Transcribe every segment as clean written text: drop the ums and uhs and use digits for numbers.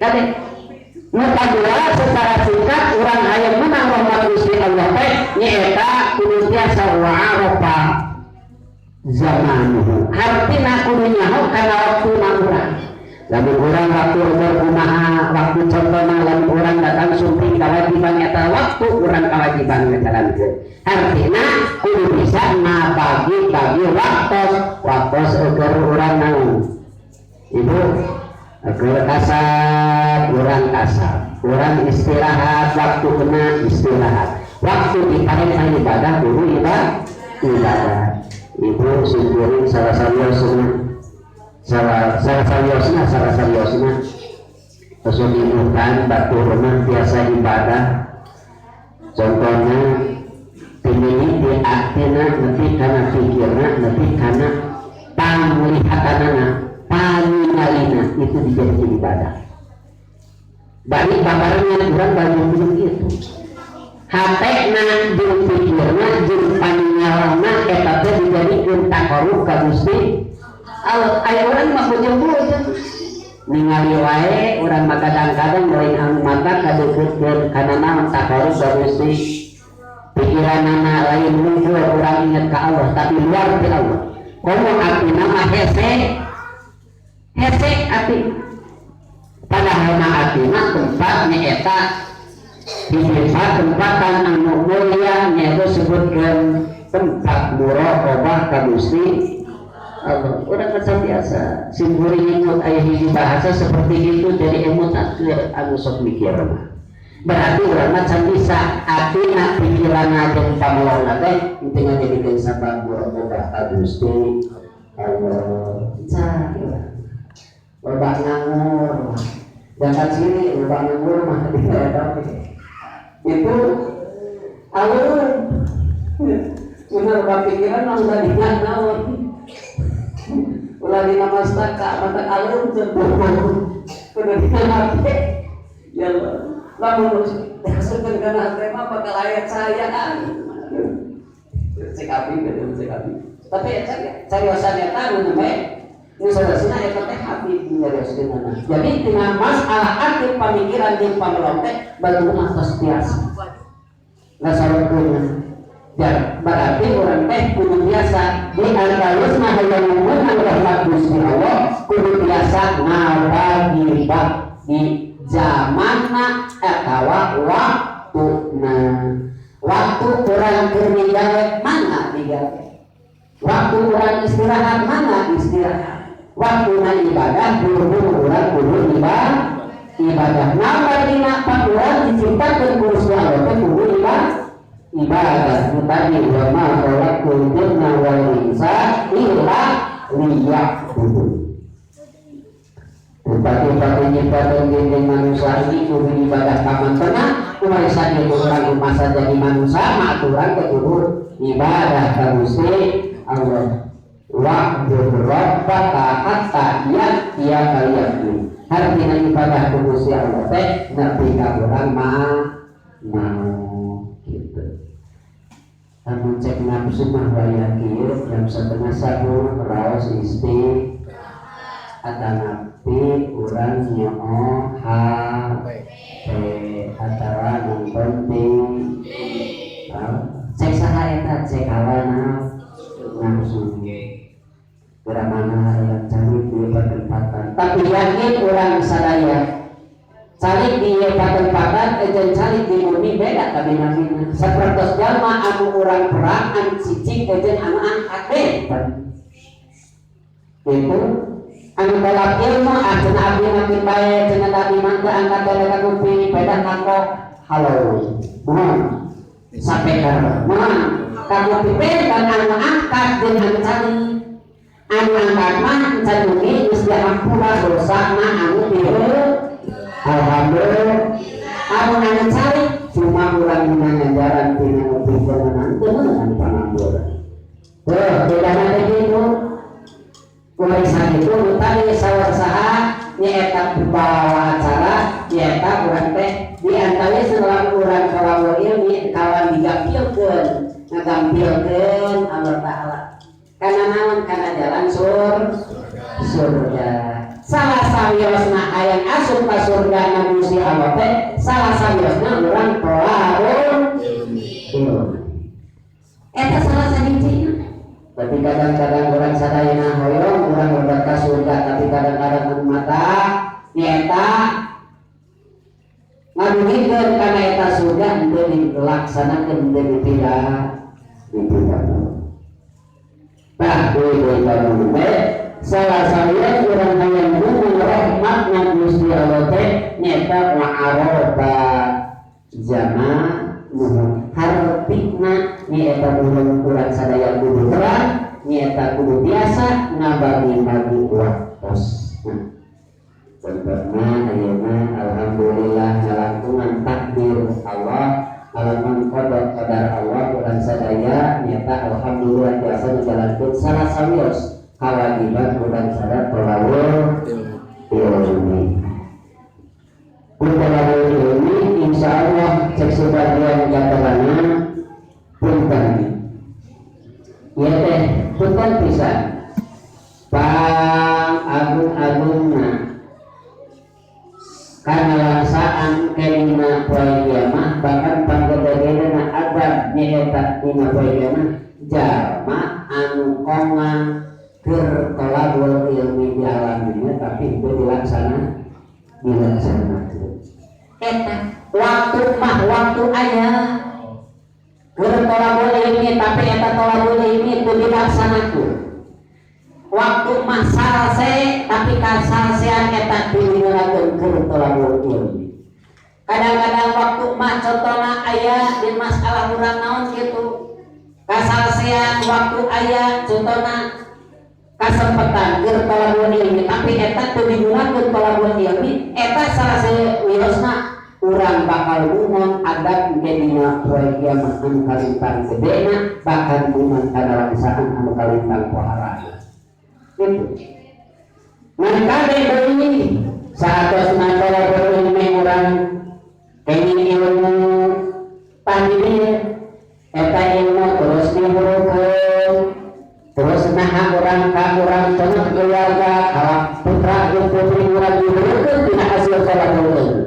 Kade nu kadua, secara singkat, urang hayang menang rahmat Gusti Allah teh nyaeta kudu biasa wa arafa zamanuhu. Hartina kudu nyaho kana waktuna urang. Lamun urang waktu umur kumaha waktu, contohna lamun urang datang sumping kewajiban, eta waktu urang kewajiban ngajalankeun. Artina kudu bisa ngabagi-bagi waktu, waktu agar urang naon, Ibu, agar kasab, urang kasab, urang istirahat, waktu kena istirahat, waktu diparentah ibadah kudu ibadah. Ibadah, Ibu, simkuring salah sariosna, salah salah sariosna, salah sariosna terus dimutan batur mah biasa ibadah. Contohnya timini di atina nepi kana pikirna, nepi kana panglihatanana, paningalina, itu dijadikan ibadah. Balik babarengan urang baju gitu, hatena jeung pikirna jeung paningalna eta teh dijadikeun taqarrub ka Gusti Allah. Aya urang mah bujeng-bujeng ningali wae, urang mah kadang-kadang lain anu mata kadeukeutkeun kana naon, taqarrub ka Gusti. Pikiranana lain muncul urang inget ka Allah, tapi luar ti Allah. Komo atina mah hese hese ati, padahal mah atina tempatnya eta di tempatan anu mulia, nyaeta sebutkeun tempat muraqabah ka Gusti Allah. Urang kan biasa simkuring imut aya hiji bahasa seperti itu, jadi emut anu sok mikir mah. Berarti urang mah can bisa atina, pikiranna jeung pamelongna teh teu ngajadikeun sabab muraqabah ka Gusti Allah. Can loba nganggur. Jangan sini loba nganggur mah di daerah itu alun bener, loba pikiran mah ulah dina naon, ulah dina mastaka mata alun contoh kudu dina hate ya. Lamun diasupkeun kana hate mah bakal aya cayaan. Cek abi gitu, cek abi, tapi eta cariosan eta nu nembe nu sadasina eta teh habib nyarioskeunana. Jadi tina masalah aktif, pamikiran jeung pamelong teh batur mah tos biasa ngasorotkeun. Ya, berarti urang teh kudu biasa di antawisna hayang meunang rahmat Gusti Allah, kudu biasa ngabagi-bagi zamanna atawa waktuna. Waktu urang keur migawe, mana migawe, waktu urang istirahat, mana istirahat, waktu ibadah, buru-buru urang kudu ibadah. Ibadah nambah dina pak urang diciptakeun ku Gusti Allah teh kudu ibadah. Ibadah nu tadi, wa ma khalaqtul jinna wal insa illa liya'budun. Bupati-bupati nyiptakeun jeung manusia ini kudu ibadah ka mantena. Kumaha sakitu urang masa jadi manusia mah urang teh kudu ibadah ka Gusti Allah. Wa'bud rabbaka hatta ya'tiyakal yaqin. Artinya ibadah ku Gusti Allah teh nepi ka urang mah mau gitu. Lamun cek nafsu mah wayah kieu jam 12.30 raos isti atanapi urang nyoo HP atawa nonton TV. Cek saha eta? Cek hawa nafsu. Urang mana hayang cari di pertempatan, tapi yakin urang sadaya cari di patempatan jeung cari di bumi beda kabina-bina. Sapertos jalma anu urang perang, anu cicing jeung anu angkat, beda itu. Anu balap ilmu, ah, cenah abdi makin bae, cenah abdi mah teu angkat teh ka kuping beda ngako halo mohon sapeker mohon ka kuping beda. Anu angkat jeung anu cari, anu angkat mah can dugi geus dihampura dosana anu tieu, alhamdulillah. Anu anu cari cuma urang dina ngajaran tina ngupingkeun teu meunang pangampura. Tuh bedana teh kitu. Kumaha itu tadi sawar saha nyaeta pembawa acara, nyaeta urang teh di antawisna lamun urang kawan ilmi, kawan digampilkeun, ngagampilkeun Allah Ta'ala kana naon, kana jalan surga. Salah. sawiosna hayang asup ka surga na Gusti Allah teh salah sawiosna urang tolabul ilmi. Eta salah sahijina. Tapi kadang-kadang orang sadayana hoyong urang lebet ka surga, tapi kadang-kadang anu mata nyaeta ngadugikeun kana eta surga henteu dilaksanakeun, henteu dipida dipida. Tah deui deui teh salah sawios urang hayang meunang rahmatna Gusti Allah teh nyaeta wa aroba zamanuhu. Hartina nyaeta urang sadaya kudu terang, nyaeta kudu biasa ngabagi-bagi waktos. Nah, contohna ayeuna alhamdulillah ngalangkungan takdir Allah, ngalangkungan qada qadar Allah, urang sadaya nyaeta alhamdulillah biasa ngajalankeun salah sawios kawajiban urang sadaya tolabul ilmi. Tolabul ilmi insya Allah cek sebagian katerangan, punten ya teh, punten pisan, pang agung-agungna karena langsaan kelima poe kiamah, bahkan panggede-gedena adab nyaeta dina poe kiamah jalma anu kongang keur tolabul ilmi di alam dunia tapi itu dilaksanakeun. Eta waktu mah waktu aya keur tolabul ilmi, tapi eta tolabul ilmi itu dilaksanakeun. Waktu mah salse, tapi kasalsean eta digunakeun keur tolabul ilmi. Kadang-kadang waktu mah contohna aya di masalah urang naon gitu, kasalsean waktu aya, contohna kasempatan keur tolabul ilmi, tapi eta teu digunakeun tolabul ilmi. Eta salah sawiosna urang bakal meunang adab engke dina poe kiamat anu kalintang gedena, bahkan meunang kana langsaan anu kalintang pohara gitu. Ngan kade deui saatosna tolabul ilmi, urang kenging ilmu tadi, eta ilmu terus dihurukeun terus, naha urang ka urang cenah keluarga ka putra jeung putri urang dihurukeun tina hasil tolabul ilmi.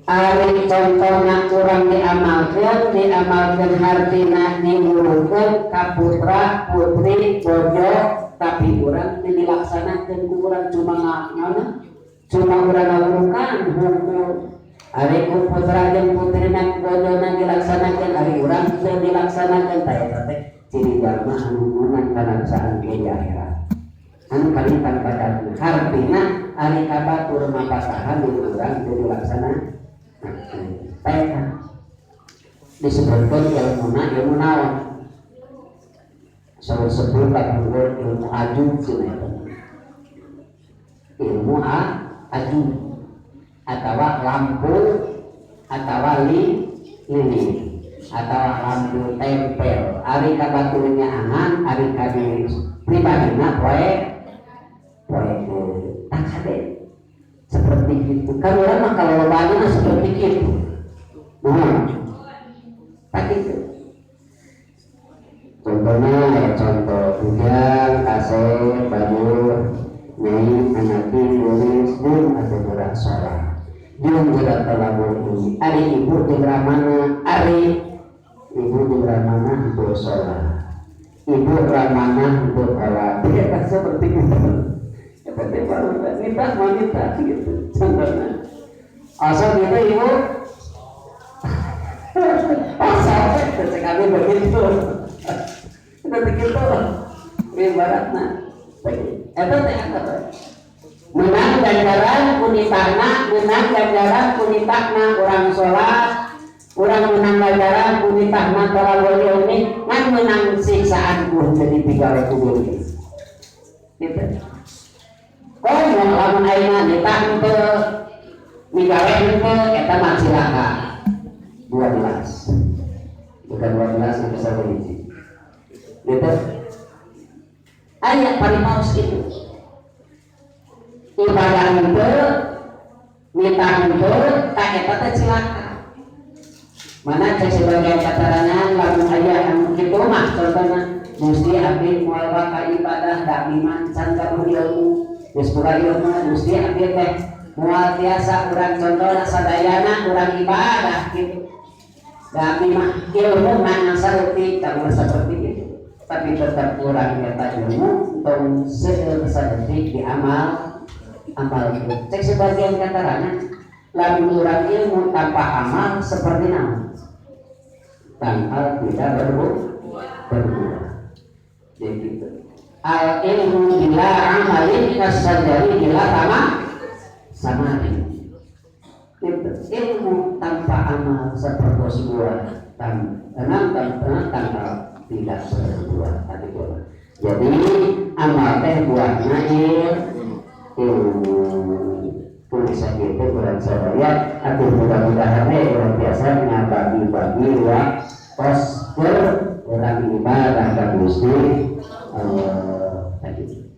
Ari contohna kurang diamalkeun, diamalkeun hartina dihurukeun ka putra putri bojo, tapi urang teu dilaksanakeun ku urang, cuma ngaona, cuma urang ngawurukan hungkul. Ari ku putra jeung putrina, bojona dilaksanakeun, ari urang teu dilaksanakeun. Tah, eta teh ciri jalma anu meunang kanangsaan di akhirat anu kalintang padana. Hartina ari ka batur mapatahan di urang teu dilaksanakeun. Eta disebutkan ilmuna ilmu naon, sebut-sebut kapungkur ilmu aju cenah. Eta ilmu aju atau lampu atau lilin atau lampu tempel. Ari ka baturnya angan, ari ka diri pribadina poe poe tak kade seperti itu kan. Orang mah kalau lobana mah seperti itu. Nah, tak itu contohnya ya, contoh ujang kasih baju nyai anaki tulis bun atau gerak sholat jeung gerak tolabul ilmi. Ari ibu jeung ramana, ari ibu jeung ramana untuk sholat, ibu ramana untuk sholat, dia kan seperti itu. Seperti baru wanita wanita gitu contohnya, asal gitu ibu asal sekali begitu, seperti gitu ibaratna. Eta teh apa? Menang ganjaran kunitahna, menang ganjaran kunitahna orang sholat, orang menang ganjaran kunitahna tolabul ilmi, ngan menang siksaan ku jadi tiga kubur gitu. Komo lamun ayeuna nitah henteu, migawe henteu, eta mah cilaka 12, bukan 12 sampai satu hiji gitu. Ayat paripaos itu ibadah henteu, nitah henteu, tak eta teh cilaka. Mana cek sebagian katarangan lamun aya anu kitu mah contohna. Gusti, abdi moal bakal ibadah da abdi mah can gaduh ilmu. Geus boga ilmu, Gusti, abdi teh moal tiasa urang, contohna sadayana urang ibadah gitu. Da abdi mah ilmu ngan saeutik, kamu seperti itu. Tapi tetap kurang eta ilmu, tong seueur saeutik diamal amal. Cek sebagian katarana, lamun urang ilmu tanpa amal seperti naon? Tanpa tidak berbuah. Jadi gitu. Al ilmu bila amalin kasyajari bila samarin. Gitu. Ilmu tanpa amal seperti sebuah tanpa tidak berbuah tadi buah. Jadi amal teh buahna ilmu. Tulisan itu kurang sadaya atau mudah-mudahan teh urang biasa ngabagi-bagi waktu keur urang ibadah ka Gusti Allah tadi.